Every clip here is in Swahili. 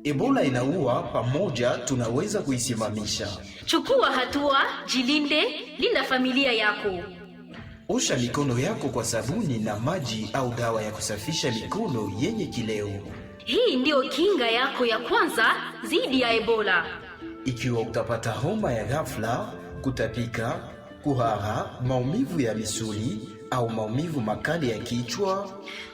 Ebola inaua, pamoja tunaweza kuisimamisha. Chukua hatua, jilinde, linda familia yako. Osha mikono yako kwa sabuni na maji au dawa ya kusafisha mikono yenye kileo. Hii ndiyo kinga yako ya kwanza dhidi ya Ebola. Ikiwa utapata homa ya ghafla, kutapika, kuhara, maumivu ya misuli au maumivu makali ya kichwa,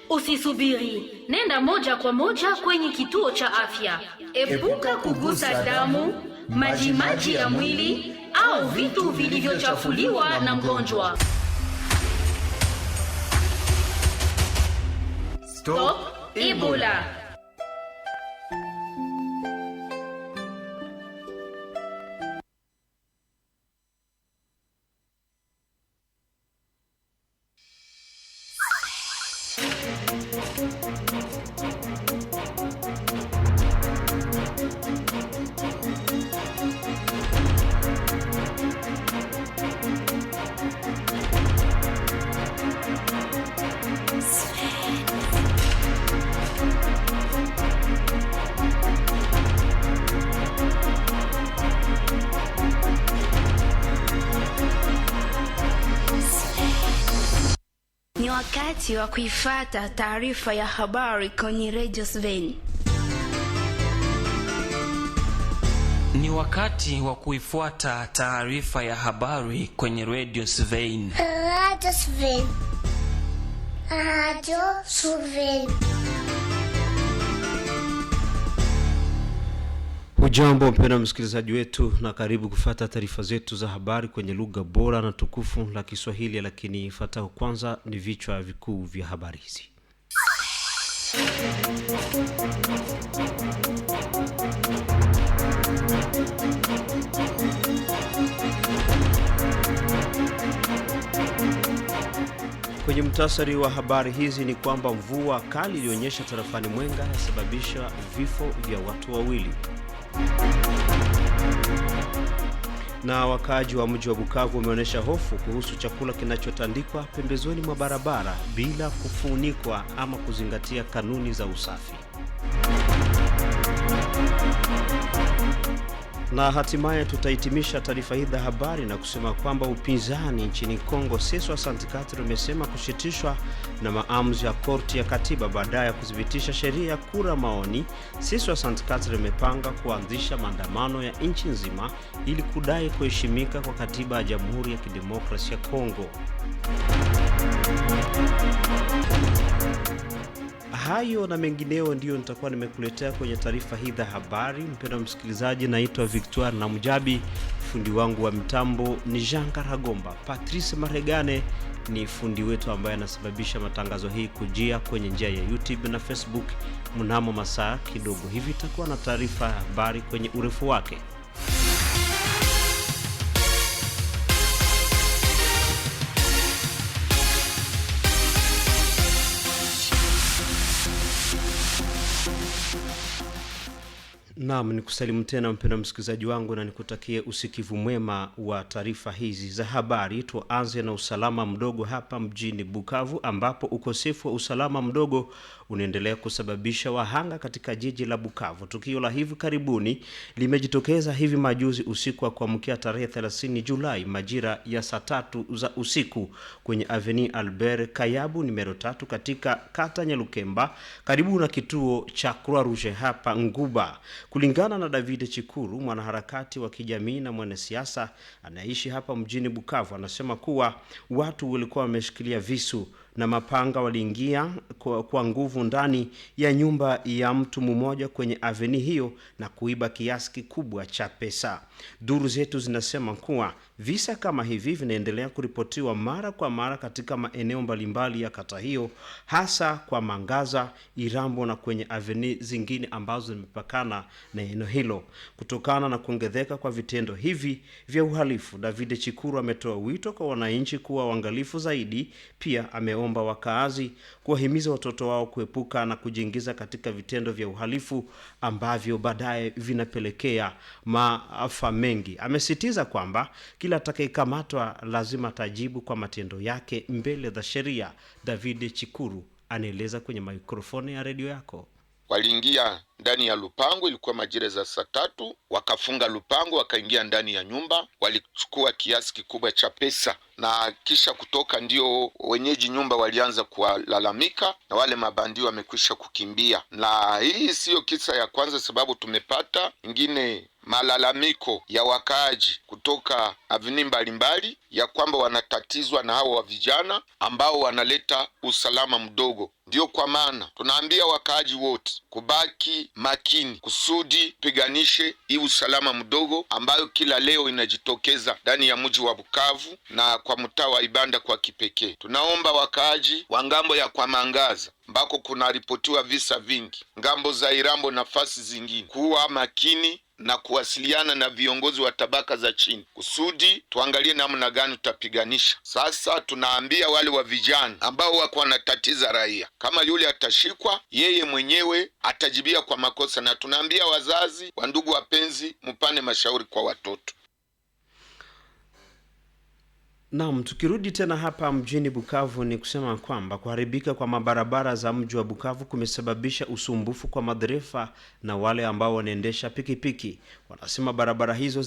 Usisubiri, nenda moja kwa moja kwenye kituo cha afya. Epuka kugusa damu, majimaji ya mwili au vitu vilivyochafuliwa na mgonjwa. Stop Ebola. Ni wakati wa kuifata taarifa ya habari kwenye Radio Sven. Ni wakati wa kuifuata taarifa ya habari kwenye Radio Svein. Radio Sven. Radio Sven. Hujambo mpendwa msikilizaji wetu, na karibu kufata taarifa zetu za habari kwenye lugha bora na tukufu la Kiswahili. Lakini ifuatayo kwanza ni vichwa vikuu vya habari hizi. Kwenye mtasari wa habari hizi ni kwamba mvua kali ilionyesha tarafani Mwenga yasababisha vifo vya watu wawili na wakaaji wa mji wa Bukavu wameonyesha hofu kuhusu chakula kinachotandikwa pembezoni mwa barabara bila kufunikwa ama kuzingatia kanuni za usafi. Na hatimaye tutahitimisha taarifa hii ya habari na kusema kwamba upinzani nchini Kongo Seswa Santikatri umesema kusitishwa na maamuzi ya korti ya katiba baada ya kuthibitisha sheria ya kura maoni. Seswa Santikatri imepanga kuanzisha maandamano ya nchi nzima ili kudai kuheshimika kwa katiba ya Jamhuri ya Kidemokrasia ya Kongo. Hayo na mengineo ndiyo nitakuwa nimekuletea kwenye taarifa hii ya habari. Mpendwa msikilizaji, naitwa Victoire na Mjabi, fundi wangu wa mitambo ni Jean Karagomba. Patrice Maregane ni fundi wetu ambaye anasababisha matangazo hii kujia kwenye njia ya YouTube na Facebook mnamo masaa kidogo hivi. Itakuwa na taarifa ya habari kwenye urefu wake. Naam, nikusalimu tena mpendwa msikilizaji wangu na nikutakie usikivu mwema wa taarifa hizi za habari. Tuanze na usalama mdogo hapa mjini Bukavu, ambapo ukosefu wa usalama mdogo unaendelea kusababisha wahanga katika jiji la Bukavu. Tukio la hivi karibuni limejitokeza hivi majuzi usiku wa kuamkia tarehe 30 Julai majira ya saa 3 za usiku kwenye Avenue Albert Kayabu nimero 3 katika kata Nyalukemba karibu na kituo cha Croix Rouge hapa Nguba. Kulingana na David Chikuru, mwanaharakati wa kijamii na mwanasiasa anaishi hapa mjini Bukavu, anasema kuwa watu walikuwa wameshikilia visu na mapanga waliingia kwa nguvu ndani ya nyumba ya mtu mmoja kwenye aveni hiyo na kuiba kiasi kikubwa cha pesa. Duru zetu zinasema kuwa visa kama hivi vinaendelea kuripotiwa mara kwa mara katika maeneo mbalimbali ya kata hiyo, hasa kwa Mangaza, Irambo na kwenye aveni zingine ambazo zimepakana na eneo hilo. Kutokana na kuongezeka kwa vitendo hivi vya uhalifu, David Chikuru ametoa wito kwa wananchi kuwa waangalifu zaidi. Pia ameomba wakaazi kuwahimiza watoto wao kuepuka na kujiingiza katika vitendo vya uhalifu ambavyo baadaye vinapelekea maafa mengi. Amesitiza kwamba kila atakayekamatwa lazima atajibu kwa matendo yake mbele za sheria. David Chikuru anaeleza kwenye mikrofoni ya redio yako. Waliingia ndani ya lupango, ilikuwa majira za saa 3, wakafunga lupango, wakaingia ndani ya nyumba, walichukua kiasi kikubwa cha pesa, na kisha kutoka ndio wenyeji nyumba walianza kuwalalamika, na wale mabandio wamekwisha kukimbia. Na hii siyo kisa ya kwanza, sababu tumepata ingine malalamiko ya wakaaji kutoka avini mbalimbali ya kwamba wanatatizwa na hao wa vijana ambao wanaleta usalama mdogo. Ndiyo kwa maana tunaambia wakaaji wote kubaki makini kusudi piganishe hii usalama mdogo ambayo kila leo inajitokeza ndani ya mji wa Bukavu na kwa mtaa wa Ibanda kwa kipekee. Tunaomba wakaaji wa ngambo ya kwa Mangaza ambako kunaripotiwa visa vingi, ngambo za Irambo nafasi zingine, kuwa makini na kuwasiliana na viongozi wa tabaka za chini kusudi tuangalie namna gani tutapiganisha. Sasa tunaambia wale wa vijana ambao wako wanatatiza raia, kama yule atashikwa, yeye mwenyewe atajibia kwa makosa, na tunaambia wazazi wa ndugu wapenzi, mpane mashauri kwa watoto. Naam, tukirudi tena hapa mjini Bukavu ni kusema kwamba kuharibika kwa mabarabara za mji wa Bukavu kumesababisha usumbufu kwa madereva na wale ambao wanaendesha pikipiki. Wanasema barabara hizo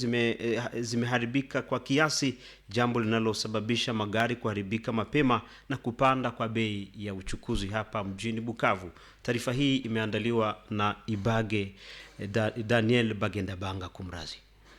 zimeharibika kwa kiasi, jambo linalosababisha magari kuharibika mapema na kupanda kwa bei ya uchukuzi hapa mjini Bukavu. Taarifa hii imeandaliwa na Ibage Daniel Bagendabanga kumrazi.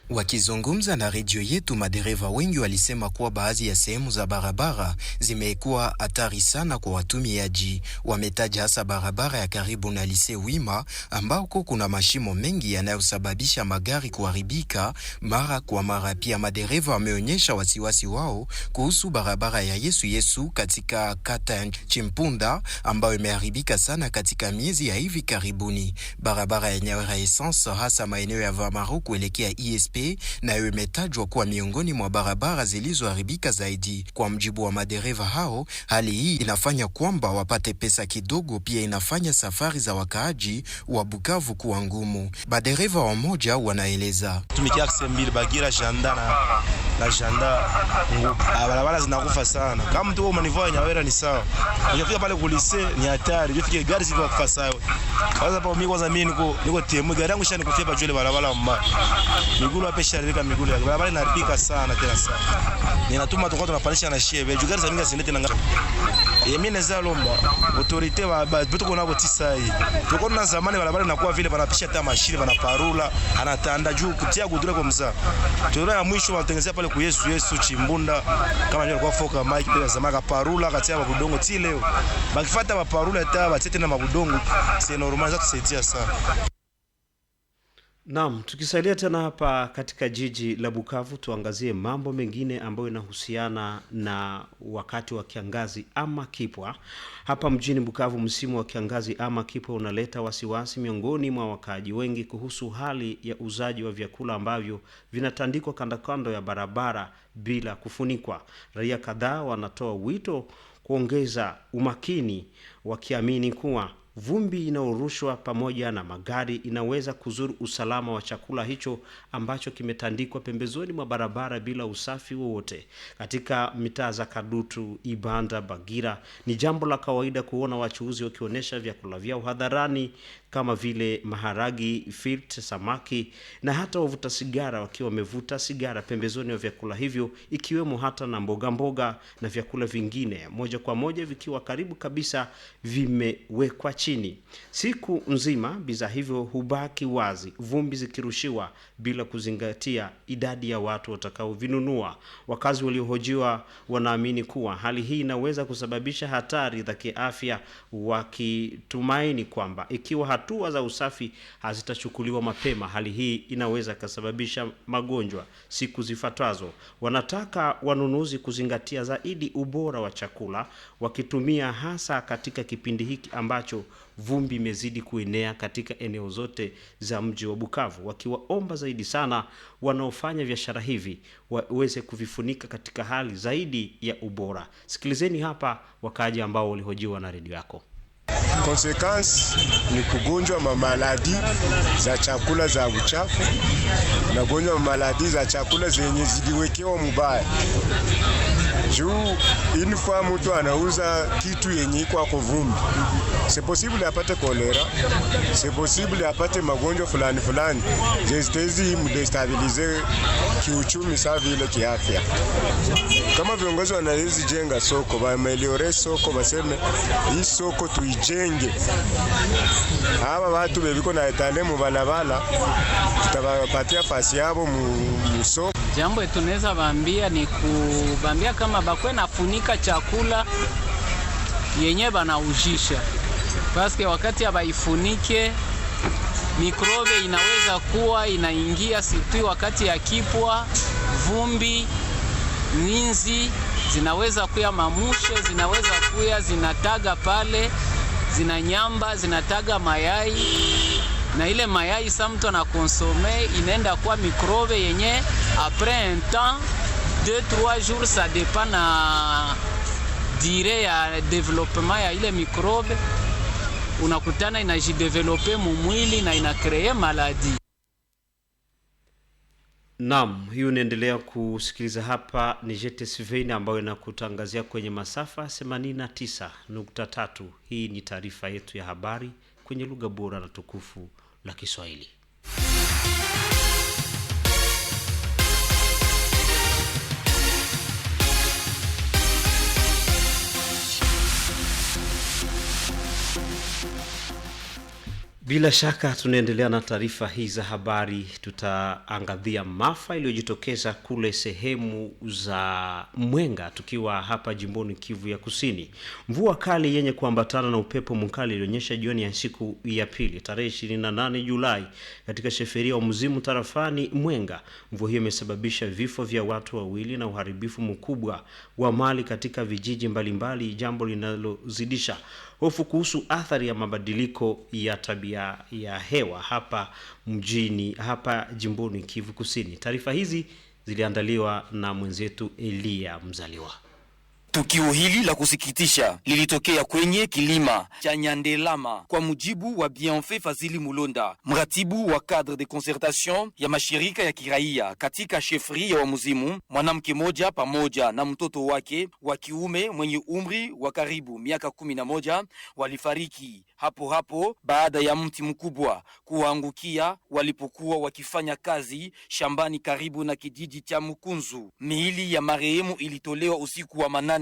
Wakizungumza na redio yetu, madereva wengi walisema kuwa baadhi ya sehemu za barabara zimekuwa hatari sana kwa watumiaji. Wametaja hasa barabara ya karibu na Lise Wima ambako kuna mashimo mengi yanayosababisha magari kuharibika mara kwa mara. Pia madereva wameonyesha wasiwasi wao kuhusu barabara ya Yesu Yesu katika kata ya Chimpunda ambayo imeharibika sana katika miezi ya hivi karibuni. Barabara ya Nyawera Essence hasa maeneo ya Vamaru kuelekea ISP nayo imetajwa kuwa miongoni mwa barabara zilizoharibika zaidi. Kwa mjibu wa madereva hao, hali hii inafanya kwamba wapate pesa kidogo, pia inafanya safari za wakaaji wa Bukavu kuwa ngumu. Madereva wamoja wanaeleza tumikia axe mbili Bagira Janda na Janda Ngubu. Barabara zinakufa sana. Kama mtu umanivaa Nyawera ni sawa. Ukifika pale kulise ni hatari. Ukifika gari zinakufa sawa. Kwanza hapo mimi kwanza mimi niko temu gari yangu shani kufia pa barabara mbaya. Miguu hapa isharibika miguu yake. Barabara inaharibika sana tena sana. Ninatuma tukao tunapandisha na shie. Juu gari za mingi zilete na mimi naweza lomba autorite wa tuko nabo tisa hii. Tuko na zamani barabara inakuwa vile wanapisha hata mashine wanaparula anatanda juu kutia gudura kwa mzaa. Tunaona ya mwisho wanatengenezea pale ku Yesu Yesu Chimbunda kama ndio alikuwa foka Mike pia zamani kaparula katia mabudongo ti leo. Bakifuata maparula hata batete na mabudongo c'est normal za tusaidia sana. Naam, tukisalia tena hapa katika jiji la Bukavu tuangazie mambo mengine ambayo inahusiana na wakati wa kiangazi ama kipwa. Hapa mjini Bukavu, msimu wa kiangazi ama kipwa unaleta wasiwasi miongoni mwa wakaaji wengi kuhusu hali ya uuzaji wa vyakula ambavyo vinatandikwa kando kando ya barabara bila kufunikwa. Raia kadhaa wanatoa wito kuongeza umakini, wakiamini kuwa vumbi inayorushwa pamoja na magari inaweza kuzuru usalama wa chakula hicho ambacho kimetandikwa pembezoni mwa barabara bila usafi wowote. Katika mitaa za Kadutu, Ibanda, Bagira ni jambo la kawaida kuona wachuuzi wakionyesha vyakula vyao hadharani kama vile maharagi, filt, samaki na hata wavuta sigara wakiwa wamevuta sigara pembezoni mwa vyakula hivyo, ikiwemo hata na mboga mboga na vyakula vingine moja kwa moja vikiwa karibu kabisa vimewekwa chini. Siku nzima bidhaa hivyo hubaki wazi, vumbi zikirushiwa bila kuzingatia idadi ya watu watakaovinunua. Wakazi waliohojiwa wanaamini kuwa hali hii inaweza kusababisha hatari za kiafya, wakitumaini kwamba ikiwa hatua za usafi hazitachukuliwa mapema, hali hii inaweza kusababisha magonjwa siku zifuatazo. Wanataka wanunuzi kuzingatia zaidi ubora wa chakula wakitumia, hasa katika kipindi hiki ambacho vumbi imezidi kuenea katika eneo zote za mji wa Bukavu, wakiwaomba zaidi sana wanaofanya biashara hivi waweze kuvifunika katika hali zaidi ya ubora. Sikilizeni hapa wakaaji ambao walihojiwa na redio yako. Consequence ni kugonjwa mamaladi za chakula za uchafu na gonjwa mamaladi za chakula zenye ziliwekewa mubaya. Juu une fois mtu anauza kitu yenye iko ako vumbi, c'est possible apate kolera, c'est possible apate magonjwa fulani fulani zezitezi mdestabilize kiuchumi saa vile kiafya. Kama viongozi wanawezi jenga soko, waameliore soko, baseme hii soko tuijenge, hawa watu bebiko na etale mubalabala tutawapatia fasi yabo musoko. Jambo tunaweza baambia ni kubambia kama bakwe nafunika chakula yenye banaujisha, paske wakati abaifunike mikrobe inaweza kuwa inaingia situi wakati ya kipwa vumbi, ninzi zinaweza kuya, mamushe zinaweza kuya zinataga pale, zinanyamba zinataga mayai na ile mayai sa mtu anakonsome inaenda kuwa mikrobe yenye après un temps 2 3 jours, ça dépend na dire ya development ya ile mikrobe, unakutana inajidevelope mumwili na inakree maladi. Naam, hii unaendelea kusikiliza hapa ni GTSV ambayo inakutangazia kwenye masafa 89.3. Hii ni taarifa yetu ya habari kwenye lugha bora na tukufu la Kiswahili. Bila shaka tunaendelea na taarifa hii za habari. Tutaangazia maafa iliyojitokeza kule sehemu za Mwenga, tukiwa hapa jimboni Kivu ya Kusini. Mvua kali yenye kuambatana na upepo mkali ilionyesha jioni ya siku ya pili tarehe 28 Julai katika sheferia wa Mzimu tarafani Mwenga. Mvua hiyo imesababisha vifo vya watu wawili na uharibifu mkubwa wa mali katika vijiji mbalimbali, jambo linalozidisha hofu kuhusu athari ya mabadiliko ya tabia ya hewa hapa mjini hapa jimboni Kivu Kusini. Taarifa hizi ziliandaliwa na mwenzetu Elia Mzaliwa. Tukio hili la kusikitisha lilitokea kwenye kilima cha Nyandelama kwa mujibu wa Bienfait Fazili Mulonda, mratibu wa cadre de concertation ya mashirika ya kiraia katika shefri ya Wamuzimu. Mwanamke moja pamoja na mtoto wake wa kiume mwenye umri wa karibu miaka 11 walifariki hapo hapo baada ya mti mkubwa kuwaangukia walipokuwa wakifanya kazi shambani karibu na kijiji cha Mukunzu. Miili ya marehemu ilitolewa usiku wa manane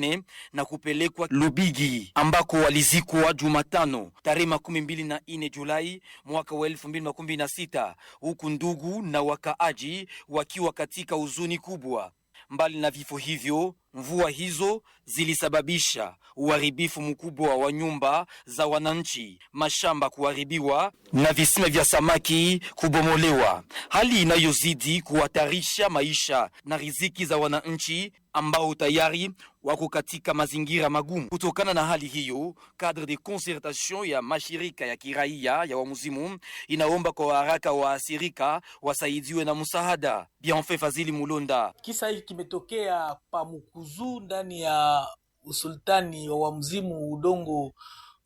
na kupelekwa Lubigi ambako walizikwa Jumatano tarehe 24 Julai mwaka wa 2016, huku ndugu na wakaaji wakiwa katika huzuni kubwa. Mbali na vifo hivyo, mvua hizo zilisababisha uharibifu mkubwa wa nyumba za wananchi, mashamba kuharibiwa na visima vya samaki kubomolewa, hali inayozidi kuhatarisha maisha na riziki za wananchi ambao tayari wako katika mazingira magumu. Kutokana na hali hiyo, cadre de concertation ya mashirika ya kiraia ya Wamuzimu inaomba kwa haraka waathirika wasaidiwe na msaada. Bienfait Fazili Mulonda: Kisa hiki kimetokea Pamukuzu ndani ya usultani wa Wamzimu, udongo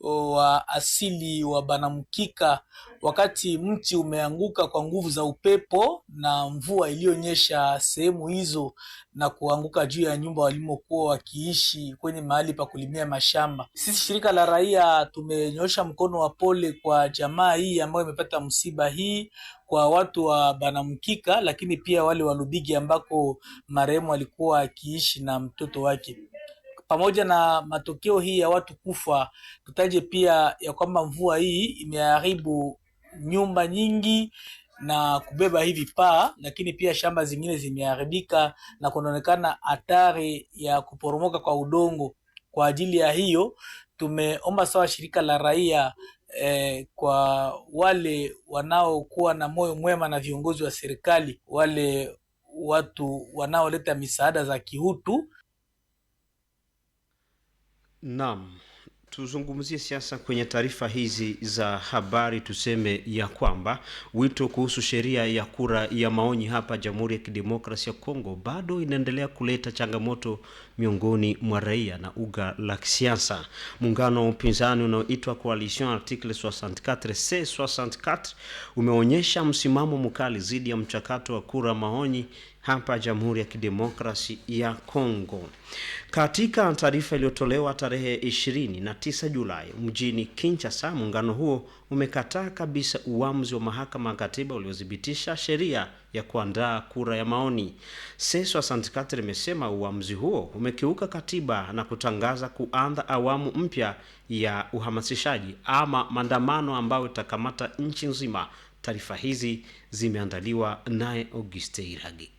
wa asili wa Banamkika, wakati mti umeanguka kwa nguvu za upepo na mvua iliyonyesha sehemu hizo na kuanguka juu ya nyumba walimokuwa wakiishi kwenye mahali pa kulimia mashamba. Sisi shirika la raia tumenyoosha mkono wa pole kwa jamaa hii ambayo imepata msiba hii, kwa watu wa Banamkika, lakini pia wale wa Lubigi ambako marehemu alikuwa akiishi na mtoto wake. Pamoja na matokeo hii ya watu kufa, tutaje pia ya kwamba mvua hii imeharibu nyumba nyingi na kubeba hivi paa, lakini pia shamba zingine zimeharibika na kunaonekana hatari ya kuporomoka kwa udongo. Kwa ajili ya hiyo tumeomba sawa shirika la raia kwa wale wanaokuwa na moyo mwema na viongozi wa serikali, wale watu wanaoleta misaada za kiutu. Naam, tuzungumzie siasa kwenye taarifa hizi za habari. Tuseme ya kwamba wito kuhusu sheria ya kura ya maoni hapa Jamhuri ya Kidemokrasia ya Kongo bado inaendelea kuleta changamoto miongoni mwa raia na uga la kisiasa. Muungano wa upinzani unaoitwa Coalition Article 64 C64 umeonyesha msimamo mkali dhidi ya mchakato wa kura maoni hapa Jamhuri ya Kidemokrasi ya Kongo. Katika taarifa iliyotolewa tarehe 29 Julai mjini Kinshasa, muungano huo umekataa kabisa uamuzi wa mahakama ya katiba uliothibitisha sheria ya kuandaa kura ya maoni. C64 imesema uamuzi huo umekiuka katiba na kutangaza kuanza awamu mpya ya uhamasishaji ama maandamano ambayo itakamata nchi nzima. Taarifa hizi zimeandaliwa naye Auguste Iragi.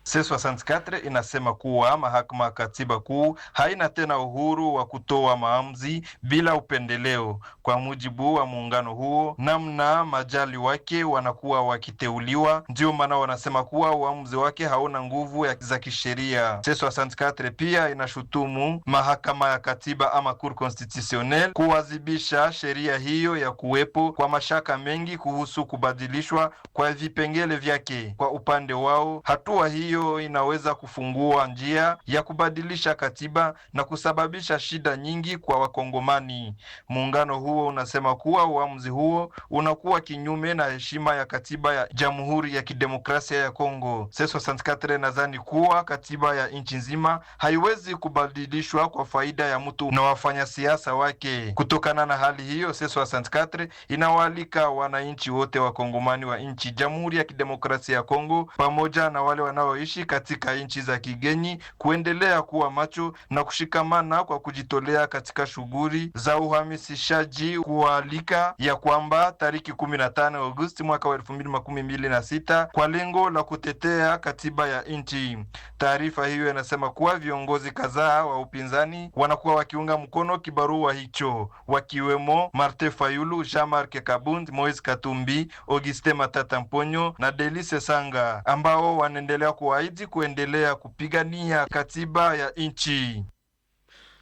C64 inasema kuwa mahakama ya katiba kuu haina tena uhuru wa kutoa maamuzi bila upendeleo. Kwa mujibu wa muungano huo, namna majali wake wanakuwa wakiteuliwa, ndio maana wanasema kuwa uamuzi wake hauna nguvu za kisheria. C64 pia inashutumu mahakama ya katiba ama Cour Constitutionnelle kuwazibisha sheria hiyo ya kuwepo kwa mashaka mengi kuhusu kubadilishwa kwa vipengele vyake. Kwa upande wao, hatua hii hiyo inaweza kufungua njia ya kubadilisha katiba na kusababisha shida nyingi kwa Wakongomani. Muungano huo unasema kuwa uamuzi huo unakuwa kinyume na heshima ya katiba ya Jamhuri ya Kidemokrasia ya Kongo. C64 nadhani kuwa katiba ya nchi nzima haiwezi kubadilishwa kwa faida ya mtu na wafanyasiasa wake. Kutokana na hali hiyo, C64 inawaalika wananchi wote Wakongomani wa nchi Jamhuri ya Kidemokrasia ya Kongo pamoja na wale wanaoishi katika nchi za kigeni kuendelea kuwa macho na kushikamana kwa kujitolea katika shughuli za uhamisishaji, kualika ya kwamba tariki 15 Agosti mwaka wa 2026 kwa lengo la kutetea katiba ya nchi. Taarifa hiyo inasema kuwa viongozi kadhaa wa upinzani wanakuwa wakiunga mkono kibarua hicho, wakiwemo Martin Fayulu, Jean-Marc Kabund, Moise Katumbi, Auguste Matata Mponyo na Delice Sanga ambao wanaendelea kuahidi kuendelea kupigania katiba ya nchi.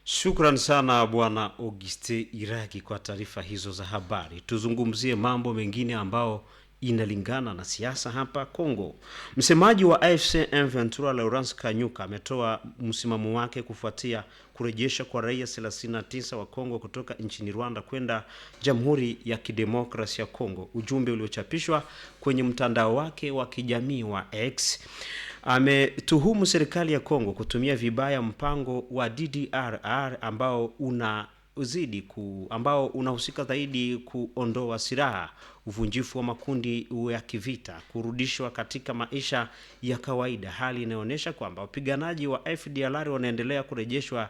Shukran sana Bwana Auguste Iraki kwa taarifa hizo za habari. Tuzungumzie mambo mengine ambao inalingana na siasa hapa Kongo. Msemaji wa AFC M23 Lawrence Kanyuka ametoa msimamo wake kufuatia kurejesha kwa raia 39 wa Kongo kutoka nchini Rwanda kwenda Jamhuri ya Kidemokrasia ya Kongo. Ujumbe uliochapishwa kwenye mtandao wake wa kijamii wa X ametuhumu serikali ya Kongo kutumia vibaya mpango wa DDRR ambao una uzidi ambao unahusika zaidi kuondoa silaha, uvunjifu wa makundi ya kivita, kurudishwa katika maisha ya kawaida, hali inayoonyesha kwamba wapiganaji wa FDLR wanaendelea kurejeshwa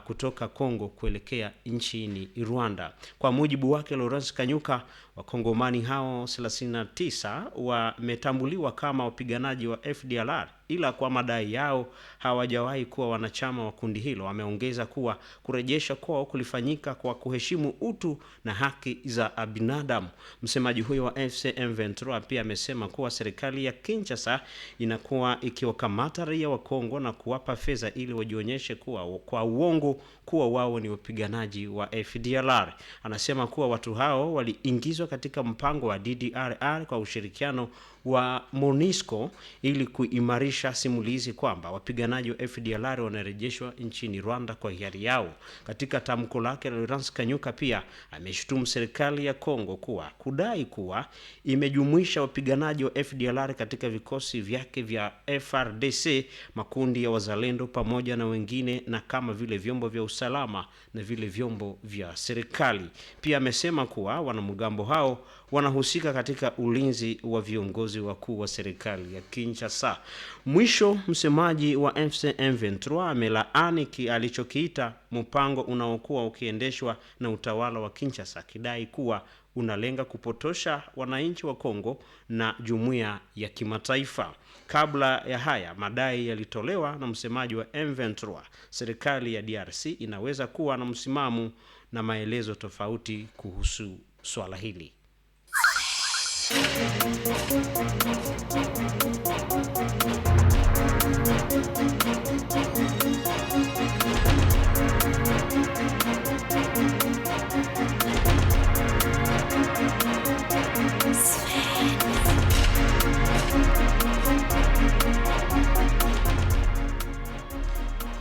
kutoka Kongo kuelekea nchini Rwanda. Kwa mujibu wake Lawrence Kanyuka, wakongomani hao 39 wametambuliwa kama wapiganaji wa FDLR, ila kwa madai yao hawajawahi kuwa wanachama wa kundi hilo. Ameongeza kuwa kurejesha kwao kulifanyika kwa kuheshimu utu na haki za binadamu. Msemaji huyo wa AFC M23 pia amesema kuwa serikali ya Kinshasa inakuwa ikiwakamata raia wa Kongo na kuwapa fedha ili wajionyeshe kuwa kwa uongo kuwa wao ni wapiganaji wa FDLR. Anasema kuwa watu hao waliingizwa katika mpango wa DDRR kwa ushirikiano wa MONUSCO ili kuimarisha simulizi kwamba wapiganaji wa FDLR wanarejeshwa nchini Rwanda kwa hiari yao. Katika tamko lake, Lawrence Kanyuka pia ameshutumu serikali ya Kongo kuwa kudai kuwa imejumuisha wapiganaji wa FDLR katika vikosi vyake vya FRDC, makundi ya wazalendo pamoja na wengine, na kama vile vyombo vya usalama na vile vyombo vya serikali. Pia amesema kuwa wanamgambo hao wanahusika katika ulinzi wa viongozi wakuu wa serikali ya Kinshasa. Mwisho, msemaji wa AFC M23 amelaani alichokiita mpango unaokuwa ukiendeshwa na utawala wa Kinshasa, akidai kuwa unalenga kupotosha wananchi wa Kongo na jumuiya ya kimataifa. Kabla ya haya madai yalitolewa na msemaji wa M23, serikali ya DRC inaweza kuwa na msimamo na maelezo tofauti kuhusu swala hili.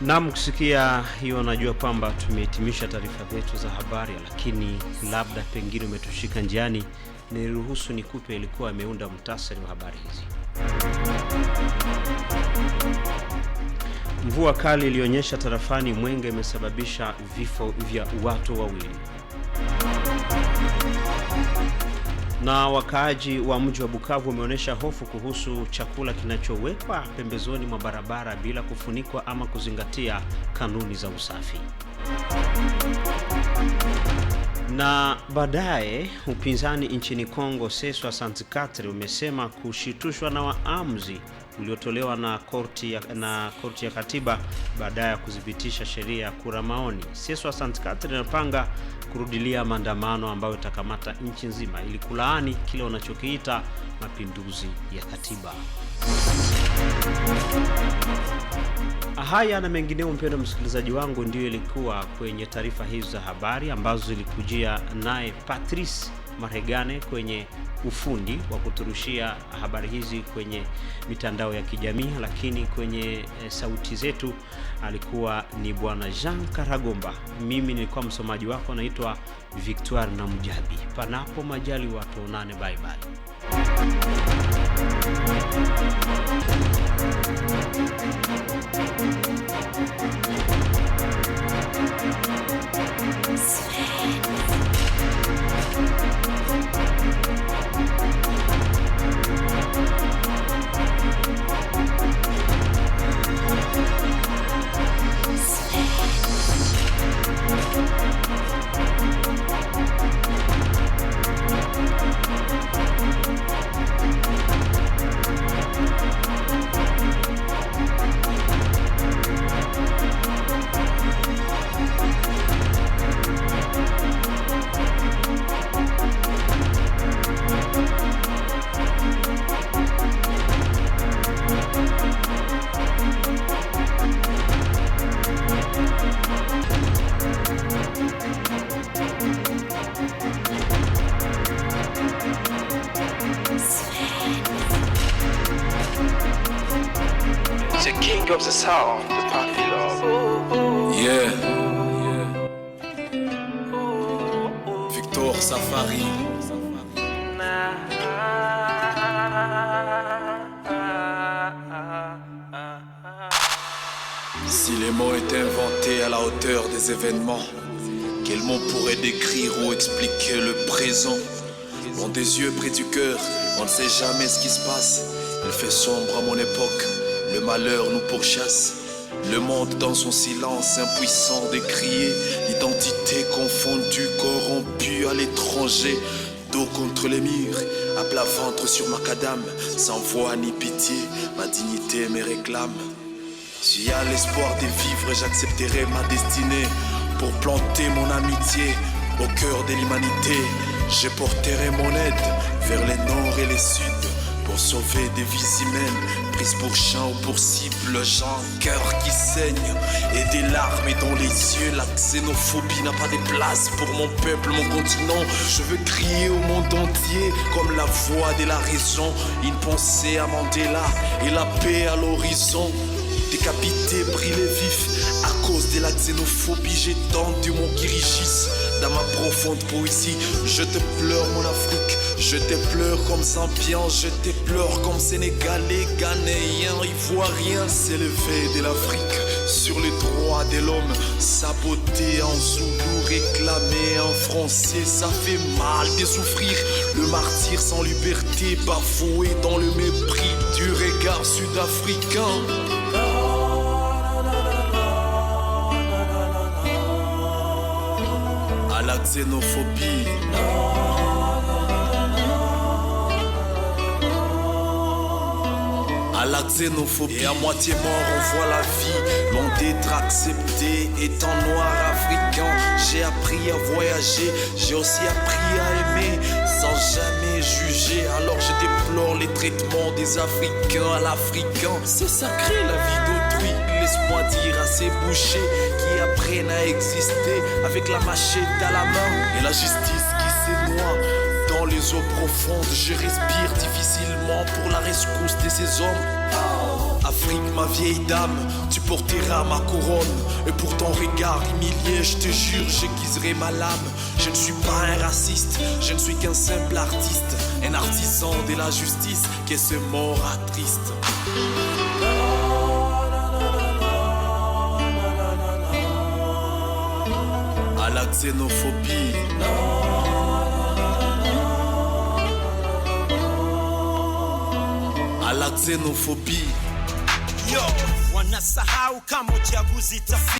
Naam, kusikia hiyo najua kwamba tumehitimisha taarifa zetu za habari, lakini labda pengine umetushika njiani, niruhusu nikupe ilikuwa ameunda mtasari wa habari hizi. Mvua kali iliyonyesha tarafani Mwenga imesababisha vifo vya watu wawili. Na wakaaji wa mji wa Bukavu wameonyesha hofu kuhusu chakula kinachowekwa pembezoni mwa barabara bila kufunikwa ama kuzingatia kanuni za usafi. Na baadaye upinzani nchini Kongo Seswa Santikatri umesema kushitushwa na waamuzi uliotolewa na korti ya katiba baada ya kuthibitisha sheria ya kura maoni. Seswa Santikatri inapanga kurudilia maandamano ambayo itakamata nchi nzima ili kulaani kile wanachokiita mapinduzi ya katiba. Haya na mengineo, mpendwa msikilizaji wangu, ndiyo ilikuwa kwenye taarifa hizi za habari ambazo zilikujia naye Patrice Maregane kwenye ufundi wa kuturushia habari hizi kwenye mitandao ya kijamii, lakini kwenye sauti zetu alikuwa ni bwana Jean Karagomba. Mimi nilikuwa msomaji wako, naitwa Victoire Namujabi. Panapo majaliwa tuonane, bye bye. The king of the sound, the party love. Yeah. Victor Safari. Si les mots étaient inventés à la hauteur des événements, quels mots pourraient décrire ou expliquer le présent? Loin des yeux, près du cœur, on ne sait jamais ce qui se passe. Il fait sombre à mon époque, le malheur nous pourchasse. Le monde dans son silence, impuissant de crier, l'identité confondue, corrompue à l'étranger. Dos contre les murs, à plat ventre sur macadam, sans voix ni pitié, ma dignité me réclame. S'il y a l'espoir de vivre, j'accepterai ma destinée pour planter mon amitié au cœur de l'humanité. Je porterai mon aide vers les nord et les sud pour sauver des vies humaines prises pour champ ou pour cible. J'ai un cœur qui saigne et des larmes dans les yeux. La xénophobie n'a pas de place pour mon peuple, mon continent. Je veux crier au monde entier comme la voix de la raison. Une pensée à Mandela et la paix à l'horizon. Décapité, brûlé vif à cause de la xénophobie, j'ai tendu mon kirigis dans ma profonde poésie. Je te pleure mon Afrique, je te pleure comme Zambian, je te pleure comme Sénégalais, Ghanéen, Ivoirien. S'élever de l'Afrique sur les droits de l'homme, saboter en zoulou, réclamer en français, ça fait mal de souffrir. Le martyr sans liberté, bafoué dans le mépris du regard sud-africain. À la xénophobie. À la xénophobie. Et à moitié mort, on voit la vie, loin d'être accepté. Étant noir africain, j'ai appris à voyager, j'ai aussi appris à aimer, sans jamais juger. Alors je déplore les traitements des Africains à l'Africain. C'est sacré la vie d'autrui. Laisse-moi dire à ces bouchers qui apprennent à exister avec la machette à la main et la justice qui se noie dans les les eaux profondes. Je respire difficilement pour la rescousse de ces hommes. Afrique, ma vieille dame, tu porteras ma couronne. Et pour ton regard humilié, je te jure, j'aiguiserai ma lame. Je ne suis pas un raciste, je ne suis qu'un simple artiste, un artisan de la justice qui ce mort attriste. À la xénophobie. À la xénophobie. Yo, wanasahau kama uchaguzi tafika.